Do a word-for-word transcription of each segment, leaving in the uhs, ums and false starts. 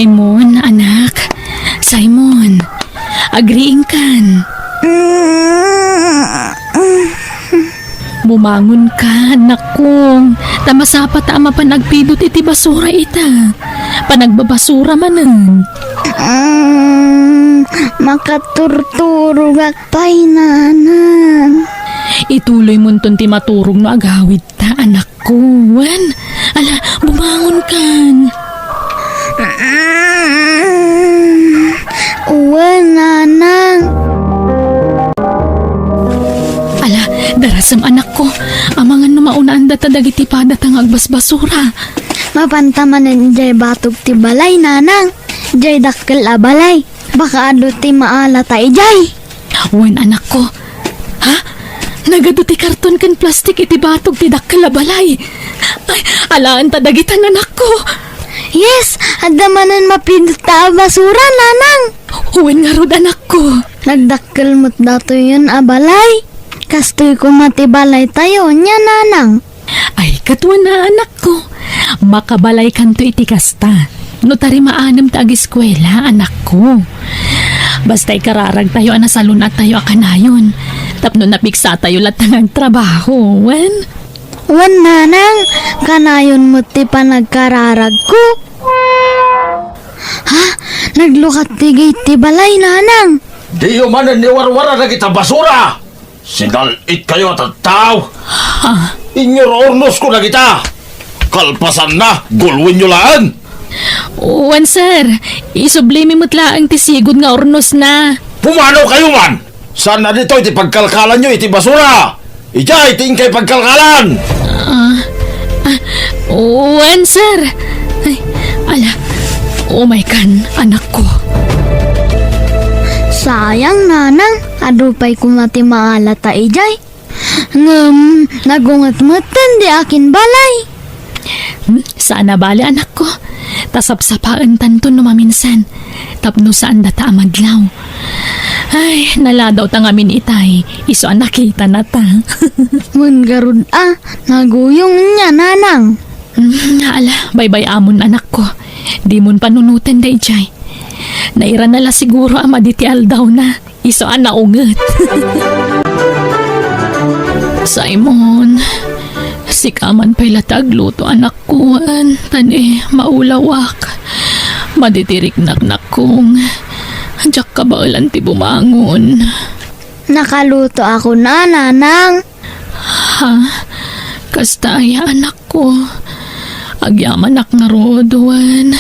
Simon, anak. Simon, agriingkan. Bumangonka, anakko. Ta masapa ta a mapan agpidut iti basura ita. Panagbabasura manen. Mm, makaturturogak pay, nanang. Ituloymonton ti maturog no agawidta, anakko. Wen, ala, bumangonkan. Wen, nanang. Ala, darasem, anakko. Amangan no maunaan data dagiti padata nga agbasbasura. Mapanta manen idiay batog ti balay, nanang. Idiay dakkel a balay. Baka adu ti maalata idiay. Wen, anakko. Ha? Nagadu ti karton ken plastik iti batog ti dakkel a balay. Ay, alaen ta dagitan, anakko. Yes, adda manen mapidut a basura, nanang. Wen ngarud, anakko. Nagdakkel met datoyen a balay. Kastoy koma ti balaytayo, nia, nanang. Ay, ket wen a, anakko. Makabalaykanto iti kasta. No tarimaannem ta agiskuela, anakko. Basta ikararagtayo a nasalun-attayo a kanayon. Tapno napiksatayo latta nga agtrabaho, wen? Wen, nanang, kanayon met ti panagkararagko. Ha? Naglukat ti gate ti balay, nanang. Diyo manen iwarwara dagita basura! Sinal-itkayo a tattao! Ha? Inyuro urnosko dagita! Kalpasanna, gulwenyo laeng! Wen, sir. Isublimi met laeng ti sigud nga urnosna. Pumanaw kayo man! Saan a ditoy ti pagkalkalanyo iti basura? Idiay ti inkay pagkalkalan! Ah, ah, wen, sir. Ay, ala, umaykan, anakko. Sayang, nanang. Adu pay koma ti maalata idiay. Ngem, nagunget metten di akin balay. Hmm, saan a bale, anakko. Ta sapsapaentanto no maminsan. Tapno saan data a madlaw. Ay, naladawta ngamin itay. Isu a nakitanata. Wen ngarud a, naguyong nia, nanang. Hmm, ala, baybay-amon, anakko. Dimon panunoten daydiay. Nairana la siguro a madi ti aldawna. Isu a naunget. Simon, sika man pay la ti agluto, anakko, wen, ta ni maulawak. Madi ti riknak, nakkong. Diak kabaelan ti bumangon. Nakalutoakon a, nanang. Ha? Kasta aya, anakko? Agyamanak ngarud, wen.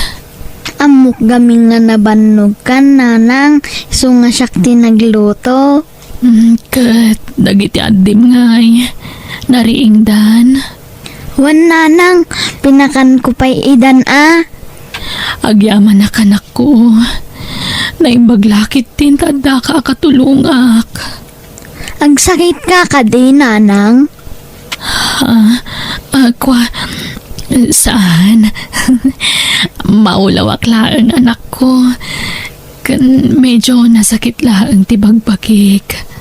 Ammok gamin nga nabannogkan, nanang, isu nga siak ti nagluto. Mm, ket dagiti addim ngay, nariingdan? Wen, nanang, pinakanko pay idan a. Agyamanak, anakko. Naimbag la ketdin ta addaka a katulongak. Agsakitka kadi, nanang? Ah, ah, kwa, saan. Maulawak laeng, anakko. Ken medyo nasakit laeng ti bagbagik.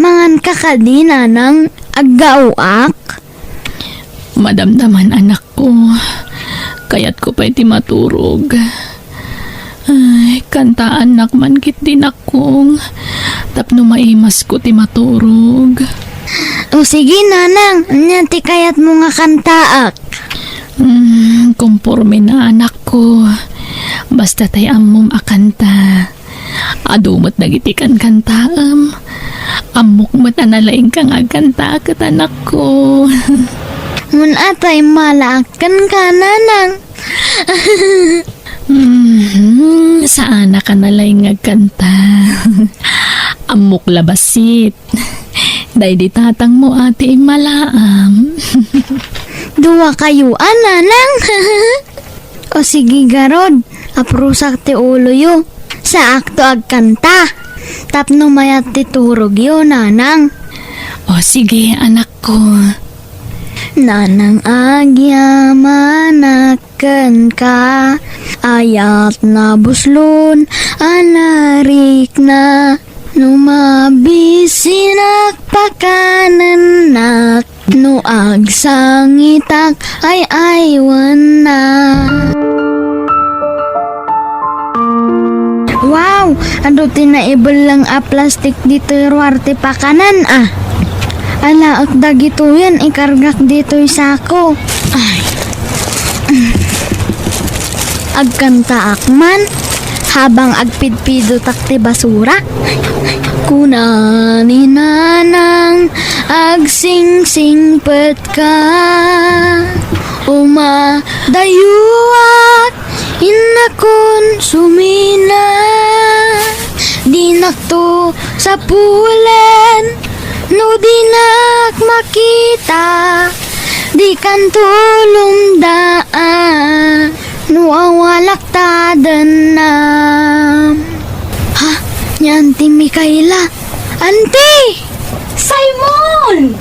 Manganka kadi, nanang? Aggaoak? Madamdaman, anakko. Kayatko pay ti maturog. Ay, kantaannak man ketdi, nakkong, tapno maimasko ti maturog. O sige, nanang, ania ti kayatmo nga kantaak? Hmm, komporme na, anakko. Basta tay ammom a kanta. Adu met dagiti kankantaem. Ammok met a nalaingka nga agkanta ket, anakko. Wen a, ta immalaak kenka, nanang. Mhm, saanaka nalaing nga agkanta. Ammok la bassit. Daydi tatangmo a ti immalaam. Duakayo a, nanang. O sige garud, aprusak ti uloyo. Saakto agkanta. Tapno mayat ti turogyo, nanang. O sige, anakko. Nanang, agyamanak kenka, ayat nabuslon a narikna. No mabisinak, pakanennak, no agsangitak, ay-aywanna. Wow! Adu ti naibelleng a plastik ditoy ruar ti pakanan, a. Alaek dagitoyen, ikargak ditoy sako. Ay. Agkantaak man, habang agpidpidotak ti basura. Kuna ni Nanang, agsingsingpet ka, umadayuak, innakon sumina. Dinakto sapulen, no dinak makita, dikanto lumdaan, no awalak ta dennam. Ha? Ni Auntie Mikaela? Auntie! Simon!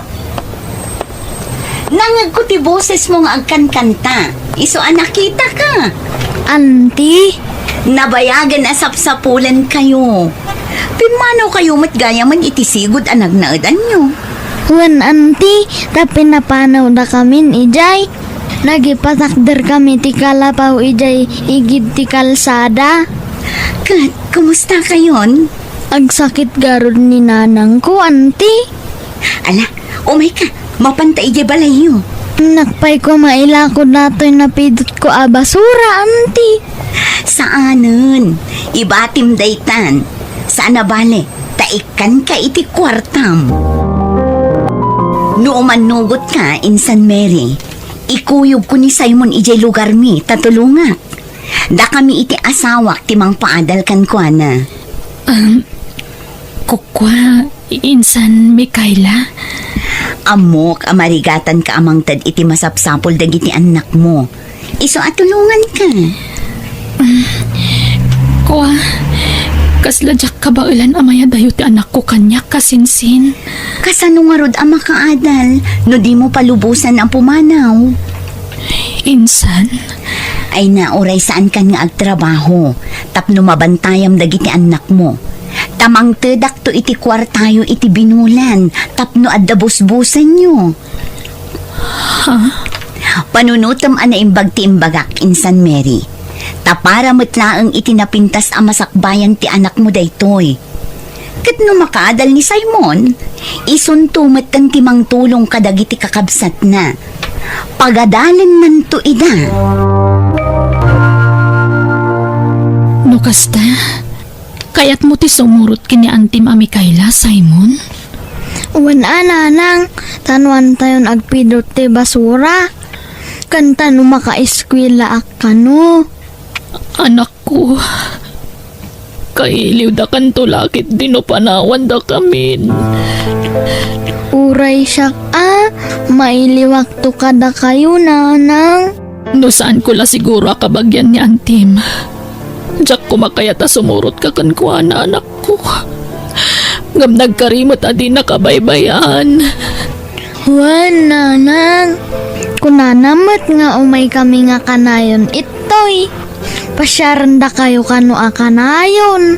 Nangngegko ti bosesmo nga agkankanta. Isu a nakitaka. Auntie? Nabayagen a sapsapulenkayo. Pimmanawkayo met gayamen iti sigud a nagnaedanyo. Wen, Auntie, ta pinapanawdakamin idiay. Nagipatakderkami ti kalapaw idiay igid ti kalsada. Ket, kumustakayon? Agsakit garud ni nanangko, Auntie. Ala, umayka, mapanta idiay balayyo. Napay ko mailako datoy napidotko a basura, Auntie. Saanen, ibatim daytan. Saan a bale, ta ikkanka iti kuartam. No umannugotka, Insan Mary, ikuyogko ni Simon idiay lugarmi ta tulongak. Dakami iti asawak ti mangpaadal kenkuana. Um, kukua, Insan Mikaela? Ammok a marigatanka a mangted iti masapsapul dagiti annakmo. Isu a tulonganka. Um, kua, kasla diak kabaelan a mayadayo ti anakko kaniak, kasinsin. Kasano ngarud a makaadal no dimo palubosan a pumanaw? Insan. Ay na, uray saankan nga agtrabaho tapno mabantayam dagiti annakmo. Ta mangtedakto iti kuartayo iti binulan tapno adda busbusenyo. Ha? Panunotem a naimbag ti imbagak, Insan Mary. Ta para met laeng iti napintas a masakbayan ti anakmo daytoy. Ket no makaadal ni Simon, isunto metten ti mangtulong kadagiti kakabsatna. Pagadalennanto ida. No kasta, kayatmo ti sumurot ken ni Antim a Mikaela, Simon? Wen a, nanang, ta no antayon agpidot ti basura, ken ta no makaeskuelaak kano. Anakko, kailiwdakanto la ketdi no panawandakamin. Uray siak a, mailiwakto kadakayo, nanang. No saanko la siguro a kabagian ni Antim, diak koma kayat a sumurotka kenkuana, anakko. Ngem nagkari met a dinaka baybay-an. Wen, nanang. Kunana met nga umaykami nga kanayon ittoy. Pasiarendakayo kano a kanayon.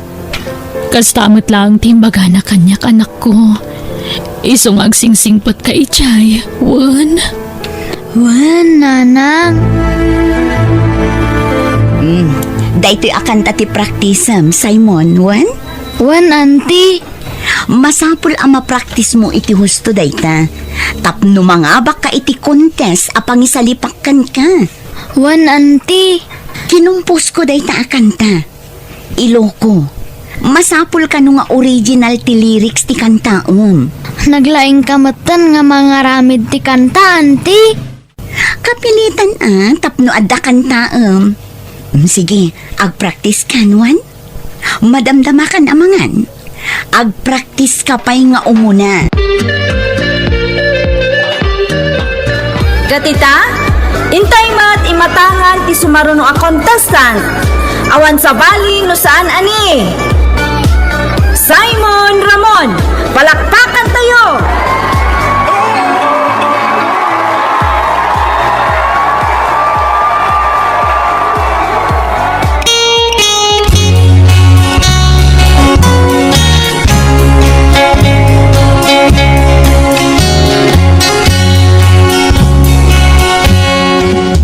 Kasta met laeng ti imbagana kaniak, anakko. Isu nga agsingsingpetka idiay, wen? Wen, nanang. Hmm, daytoy a kanta ti praktisem, Simon, wen? Wen, anti. Masapul a mapraktismo iti husto dayta tapno mangabakka iti contest a pangisalipak kenka. Wen, anti. Kinumposko dayta a kanta. Iloko. Masapul kano nga original ti lyrics ti kantaem. Naglaingka metten nga mangaramid ti kanta, anti. Kapilitan a tapno adda kantaem. Mm, sige, agpraktis kan, wen? Madamdamakan a mangan. Agpraktis ka pay nga umuna. Ket ita, intay met imatangan ti sumaruno a contestant. Awan sabali no saan a ni Simon Ramon. Palakpakantayo!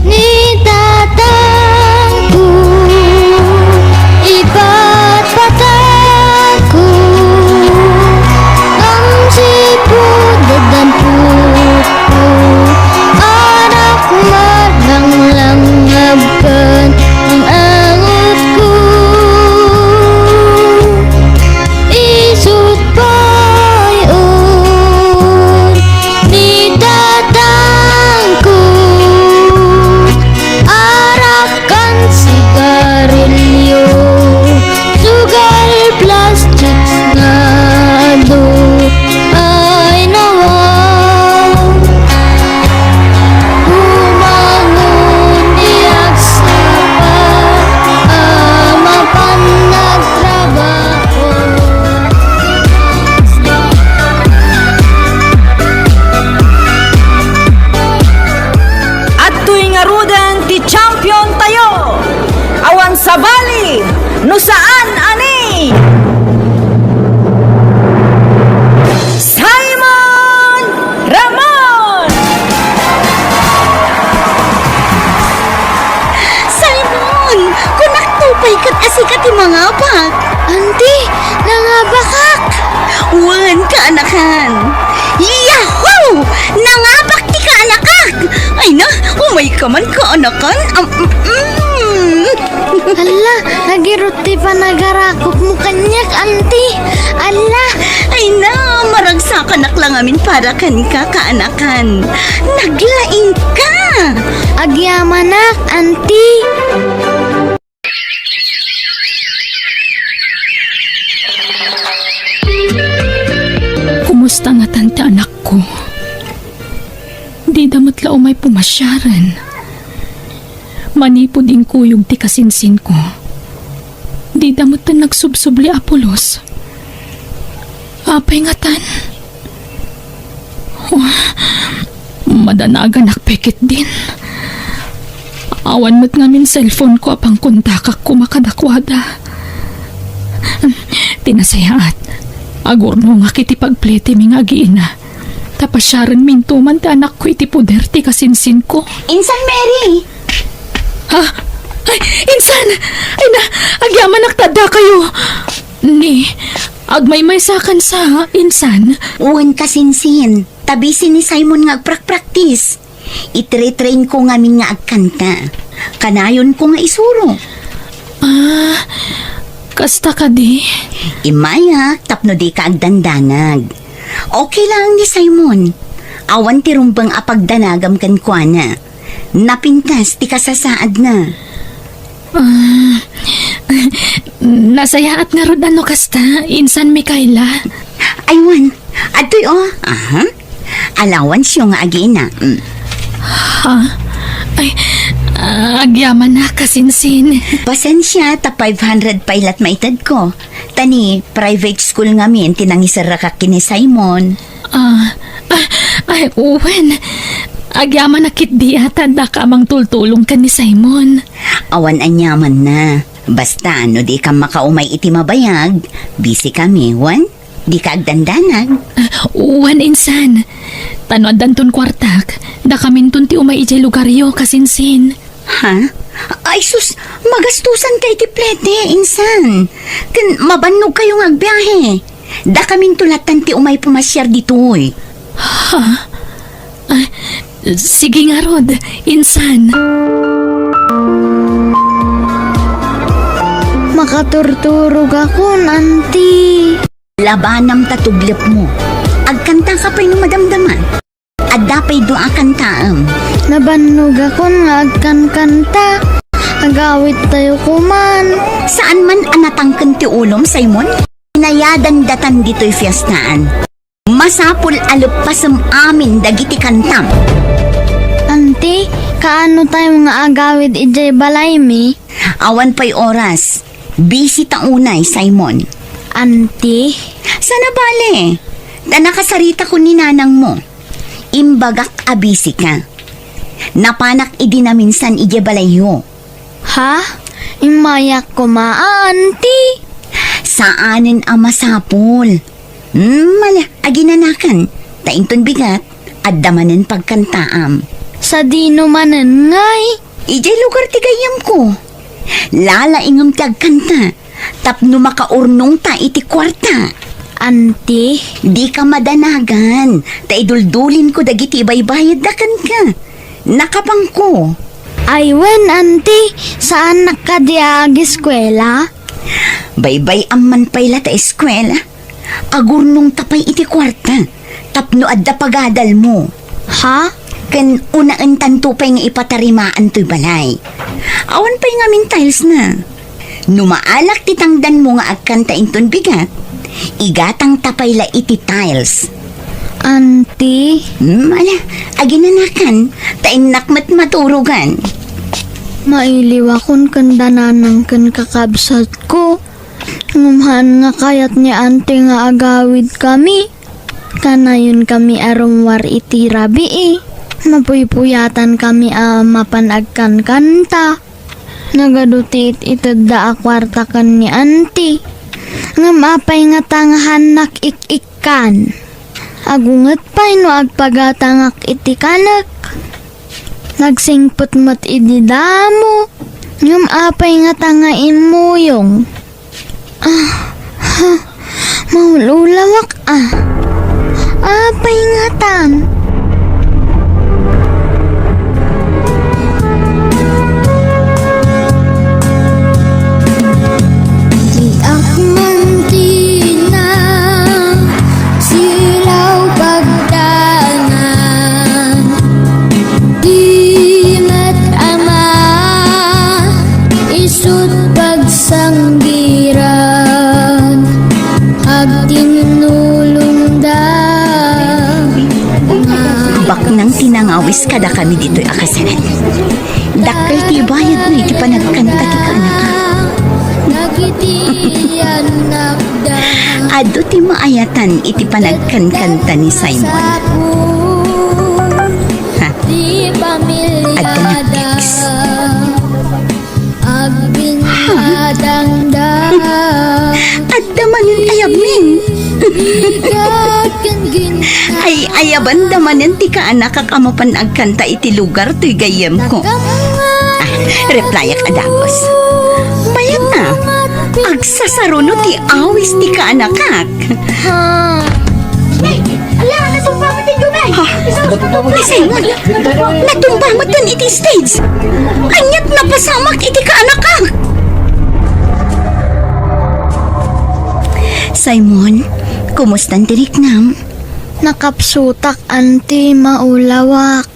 Ni tatangko, ibat Wen, kaanakan. Yahoo! Nangapak ti kaanakak! Ay na, umayka man, kaanakan. Am, mm, mm. Alla, nagirut ti panagarakopmo kaniak, anti. Alla. Ay na, maragsakanak la ngamin para kenka, kaanakan. Naglaingka! Agyamanak, anti. Kumusta ngatan ti anakko? Dida met la umay pumasiaren. Manipud inkuyog ti kasinsinko, dida met nagsubsubli a pulos. Apay ngatan? Oh, madanaganak pay ketdin. Awan met ngamin cellphone-ko a pangkontakak koma kadakuada. Ti nasayaat, agurnongak iti pagpletemi nga agiina. Ta pasiarenminto man ti anakko iti poder ti kasinsinko. Insan, Mary! Ha? Ay, insan! Ay na, agyamanak ta addakayo! Ni, agmaymaysakan sa, insan? Wen, kasinsin, ta busy ni Simon nga agprakpraktis. Itre-train-ko ngamin nga agkanta. Kanayonko nga isuro. Ah, kasta kadi? Immayak tapno dika agdandanag. Okay lang ni Simon. Awan ti rumbeng a pagdanagam kenkuana. Napintas ti kasasaadna. Ah, nasayaat ngarud a no kasta, insan Micaela. Ay, wen, adtoy, oh. Aha. Allowance-yo nga agiina. Mm. Ha? Ay, ah, agyamanak, kasinsin. Pasensia, ta five hundred pay lat maitedko. Ta ni private school ngamin ti nangiserrakak ken ni Simon. Ah, ah, ay, wen. Agyamanak ketdi a ta addaka a mangtultulong ken ni Simon. Awan aniamanna. Basta, no dikam makaumay iti mabayag, busy kami, wen? Dika agdandanag. Ah, wen, insan. Ta no addanton kuartak, dakaminton ti umay idiay lugaryo, kasinsin. Ha? Ay sus, magastusanka iti plete, insan. Ken mabannogkayo nga agbiahe. Dakaminto lattan ti umay pumasiar ditoy. Ha? Ah, sige ngarud, insan. Makaturturogakon, anti. Labanam ta tublepmo. Agkantaka pay no madamdama. Adda pay dua a kantaem. Nabannogakon nga agkankanta. Agawidtayo koman. Saan man a natangken ti ulom, Simon? Inayadan datan ditoy fiestaan. Masapul a leppasem amin dagiti kantam. Anti, kaano tayo nga agawid idiay balaymi? Awan pay oras. Busy ta unay, Simon. Anti? Sana bale. Ta nakasaritakon ni nanangmo. Imbagak a busy ka. Napanak idi naminsan idiay balayyo. Ha? Immayak koma, anti? Saanen a masapul. Hmm, ala, aginanakan. Ta inton bigat, adda manen pagkantaam. Sadino manen ngay? Idiay lugar ti gayyemko. Lalaingem ti agkanta tapno makaurnongta iti kuarta. Anti? Dika madanagan, ta iduldulinko dagiti ibaybayadda kenka. Nakabangko. Ay wen, anti, saannak kadi a ageskuela? Baybay-am man pay la ta eskuela. Agurnongta pay iti kuarta tapno adda pagadalmo. Ha? Ken unaentanto pay nga ipatarimaan toy balay. Awan pay ngamin tiles na. No maalak ti tangdanmo nga agkanta inton bigat, igatangta pay la iti tiles. Anti? Hmm, ala, aginanakan, ta innak met maturogan. Mailiwakon ken dananang ken kakabsatko. Ngem haan nga kayat ni anti nga agawid kami. Kanayon kami a rummuar iti rabii. Mapuypuyatan kami a mapan agkankanta. Nagadu ti it-itedda a kuarta ken ni anti. Ngem apay ngata nga haannak ik-ikkan? Agunget pay no agpagatangak iti kanek. Nagsingpet met idi damo. Ngem apay ngata nga immuyong? Ah, ha, Maululawak a. Apay ngatan? Diak man kinasilaw pagdangan. Di met ama isut pagsanggiran, agtinnulongda nga. Baknang ti nangawis kadakami ditoy a kasaran. Dakkel ti ibayadna iti panagkanta ti kaanakak. Dagiti annakda. Adu ti maayatan iti panagkankanta ni Simon. Ha? Adda nag-text. Agbinyadangdang. Adda manen ayabmin. Bigat ken gin- Ay, ayabanda manen ti kaanakak a mapan agkanta iti lugar toy gayyemko. Ah, replyak a dagus. Mayat a, agsasaruno ti awis ti kaanakak. Ha? Hey! Ala, natumba met ti dumi! Ha? Ni Simon, natumba met iti stage. Aniat napasamak iti kaanakak. Simon, kumustan ti riknam? Nakapsutak, anti, maulawak.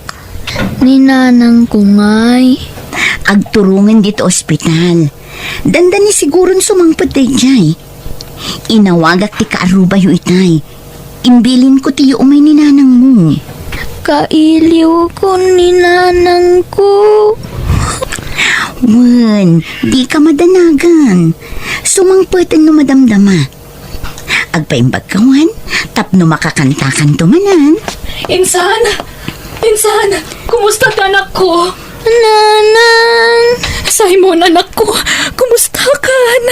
Ni nanangko ngay. Agturongen ditoy ospital. Dandani siguron sumangpet daydiay. Inawagak ti kaarrubayo itay. Imbilinko ti umay ni nanangmo. Kailiwkon ni nanangko. Wen, dika madanagan. Sumangpeten no madamdama. Agpaimbagka wen, tapno makakantakanto manen. Insan! Insan! Kumusta ti anakko? Nanang! Simon, anakko, kumustakan?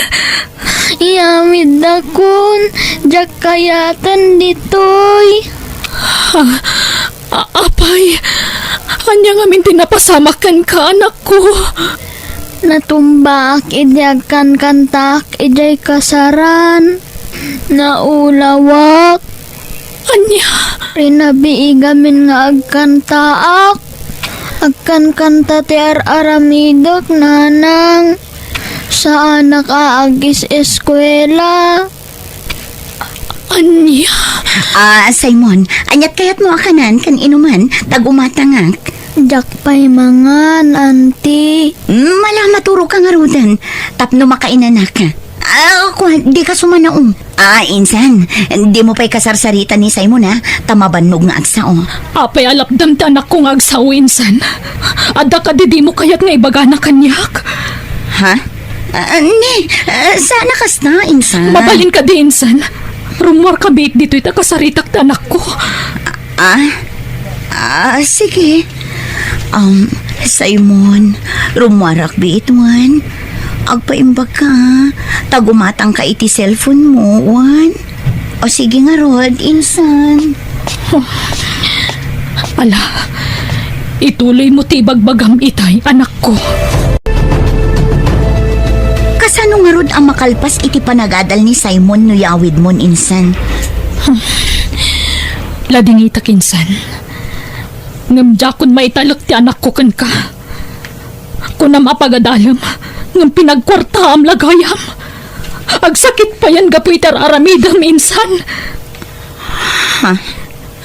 Iyawiddakon, diak kayaten ditoy. Ah, a-, apay, ania ngamin ti napasamak kenka, anakko? Natumbaak idi agkankantaak idiay kasaran. Naulawak. Ania? Rinabii gamin nga agkantaak. Agkankanta ti ar-aramidek, nanang. Saanak a agis-eskuela. Ania? Ah, Simon, aniat kayatmo a kanan ken inuman, ta gumatangak? Diak pay mangan, anti. Mm, ala, maturoka ngaruden, tapno makainanaka. Ah, kua, dika sumanaom. Ah, insan, dimo pay kasarsarita ni Simon, ha? Ta mabannog nga agsao. Apay a lapdam ti anakko nga agsao, insan? Adda kadi dimo kayat nga ibagana kaniak? Ha? Ah, ni, ah, saan a kasta, insan? Mabalin kadi, insan? Rummuarka biit ditoy ta kasaritak ti anakko. Ah? Ah, sige. Um, Simon, rummuarak biit wen. Agpaimbagka, ta gumatangka iti cellphone mo, wen. O sige ngarud, insan. Ala, ituloy mo ti ibagbagam itay, anakko. Kasano ngarud a makalpas iti panagadal ni Simon no yawidmon, insan? Ladingitak, insan. Ngem diakon maitalek ti anakko kenka. Kunam a pagadalem, ngem pinagkuartaam la gayam. Agsakit payen gapu iti ar-aramidem, insan. Ha?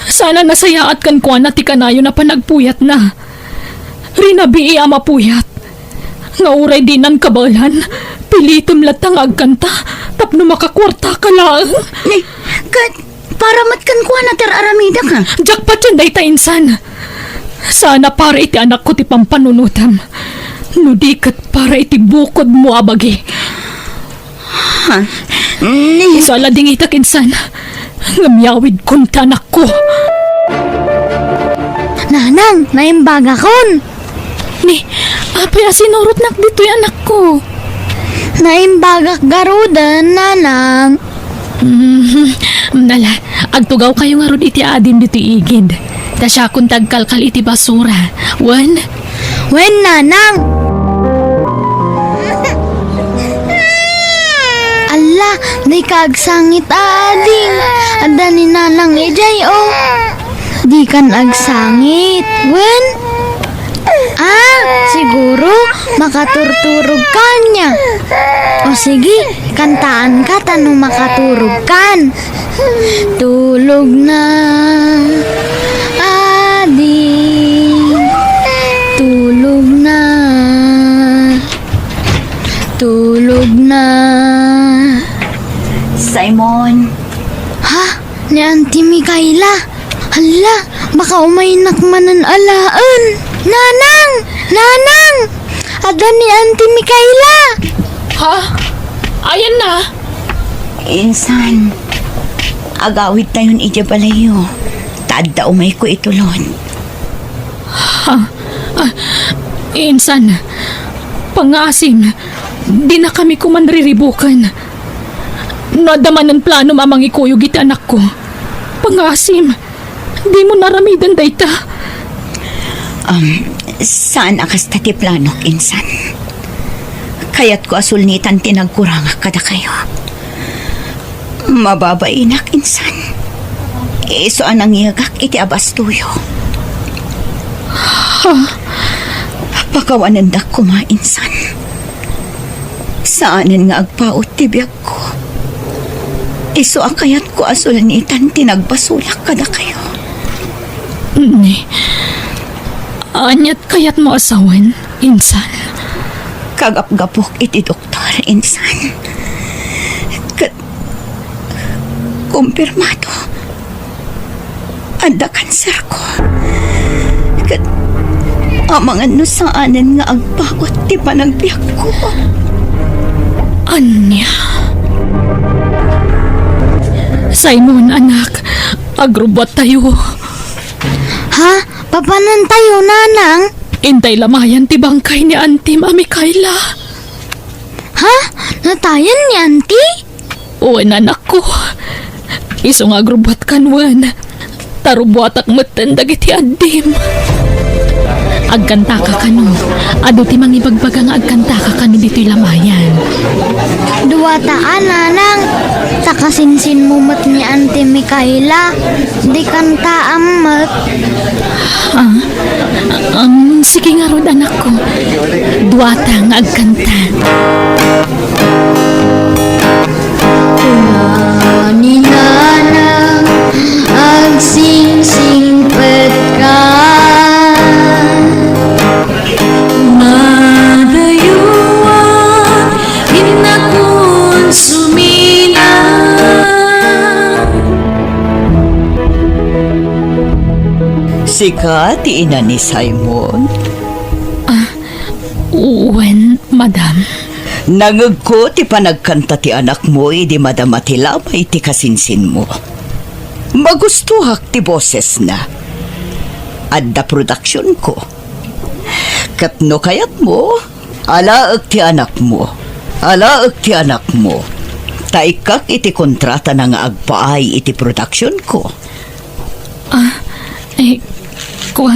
Saan a nasayaat kenkuana ti kanayon a panagpuyatna. Rinabii a mapuyat. Nga uray dinan kabaelan, pilitem latta nga agkanta tapno makakuartaka laeng. Ni, ket para met kenkuana ti ar-aramidek, a? Diak patien dayta, insan. Saan a para iti anakko ti pampanunotem, no di ket para iti bukodmo a bagi. Ha? Ni- Isu a ladingitak, insan, ngem yawidkon ti anakko. Nanang, naimbagakon. Ni, apay a sinurotnak ditoy, anakko? Naimbagak garuden, nanang. Mm, ala, agtugawkayo ngarud iti adim ditoy igid. Ta siakon ti agkalkal iti basura. Wen? Wen, nanang. Alla, Dika agsangit, ading. Adda ni Nanang idiay, o. Dikan agsangit. Wen? Ah, siguro makaturturog ka ania. O sige, kantaanka ta no makaturog kan. Tulog na, ading. Tulog na. Tulog na. Simon. Ha? Ni Auntie Micaela? Hala, baka umaynak manen alaen. Nanang! Nanang! Adda ni Auntie Micaela! Ha? Ayanna? Insan, agawidtayon idiay balayyo. Ta adda umayko itulon. Ha? Ah, insan, pangngaasim, dinakami koma riribuken. No adda manen planom a mangikuyog iti anakko, pangngaasim, dimo aramiden dayta. Um, saan a kasta ti planok, insan. Kayatko a sulnitan ti nagkurangak kadakayo. Mababainak, insan. Isu a nangyegak iti abastoyo. Ha? Pakawanendak koma, insan. Saanen nga agpaut ti biagko. Isu a kayatko a sulnitan ti nagbasolak kadakayo. Ni, aniat kayatmo a sawen, insan? Kagapgapok iti doktor, insan. Ket kumpirmado, adda kanserko. Ket amangan no saanen nga agpaut ti panagbiagko. Ania? Simon, anak, agrubbuattayo. Ha? Papanantayo, Nanang? Intay lamayan ti bangkay ni Antim a Micaela. Ha? Natayan ni Anti? Wen, anakko. Isu nga agrubbuatkan wen. Ta rubbuatak metten dagiti addim. Agkantaka kano. Adu ti mangibagbaga nga agkantaka kano ditoy lamayan. Duata a, Nanang. Ta kasinsinmo met ni Auntie Micaela. Dikantaam met. Ah, um, sige ngarud, anakko. Duata nga agkanta. Kuna ni Nanang, agsingsingpet ka. Madayuan, innakon sumina. Sika ti ina ni Simon? Ah, wen, madam. Nangngegko ti panagkanta ti anakmo idi madama ti lamay ti kasinsinmo. Magustoak ti bosesna. Adda produksionko. Ket no kayatmo, alaek ti anakmo. Alaek ti anakmo. Ta ikkak iti kontratana nga agpaay iti produksionko. Ah, eh, kua,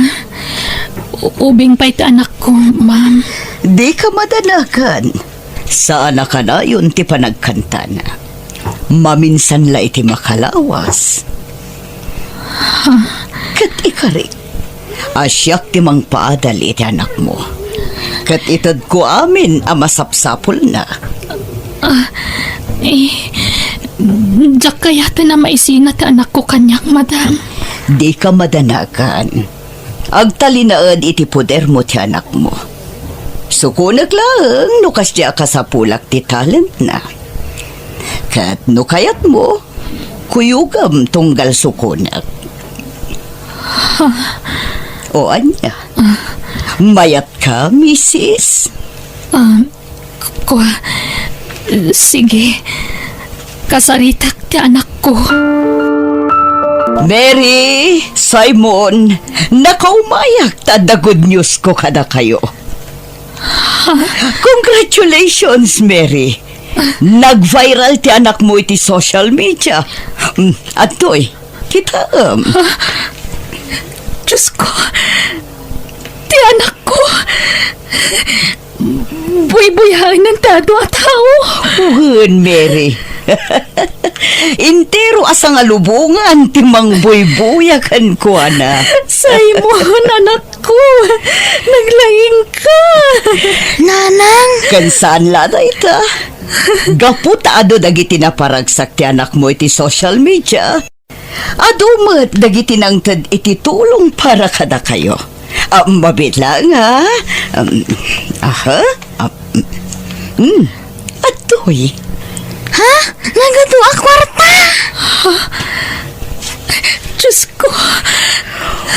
u-, ubing pay ti anakko, ma'am. Dika madanagan. Saan a kanayon ti panagkantana. Maminsan la iti makalawas. Ket ikarik, a siak ti mangpaadal iti anakmo. Ket itedko amin a masapsapulna. Ah, eh, diak kayaten a maisina ti anakko kaniak, madam. Dika madanagan. Agtalinaed iti podermo ti anakmo. Sukonek laeng no kasdi a kasapulak ti talentna. Ket no kayatmo, kuyogem tunggal sukonek. O ania? Mayatka, misis? Ah, Kua, sige. Kasaritak ti anakko. Mary, Simon, nakaumayak ta adda good news ko kadakayo. Congratulations, Mary. Nag-viral ti anakmo iti social media. Mm, adtoy, kitaem. Diyos ko, ti anakko. Buybuyaennan ti adu a tao. Wen, Mary. Entero a sangalubongan ti mangbuybuya kenkuana. Simon, anakko, naglaingka. Nanang! Ken saan la dayta? Gapu ta adu dagiti naparagsak ti anakmo iti social media, adu met dagiti nangted iti tulong para kadakayo. Ah, mabiit laeng, ha? Um, aha? Ah, mm, mm. Adtoy. Ha? Nagadu a kwarta? Diyos ko.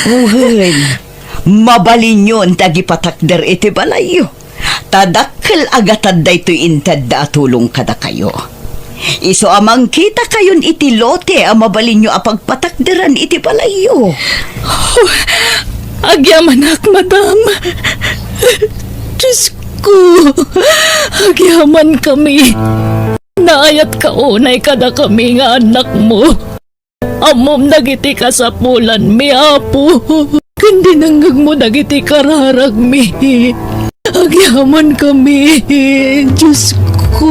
Wen, mabalinyon ti agipatakder iti balayyo. Ta dakkel a gatad daytoy intedda a tulong kadakayo. Isu a mangkitakayon iti lote a mabalinyo a pagpatakderan iti balayyo. Oh, agyamanak, madam. Diyos ko, agyamankami. Naayatka unay kadakami nga annakmo. Ammom dagiti kasapulanmi, Apo, ken dinengngegmo dagiti kararagmi. Agyamankami, Diyos ko.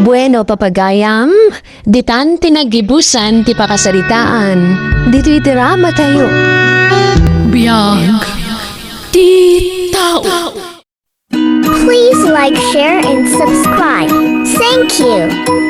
Bueno, papagayam, ditan ti naggibusan ti pakasaritaan. Ditoy ti ramatayo. Biag ti tao. Please like, share, and subscribe. Thank you.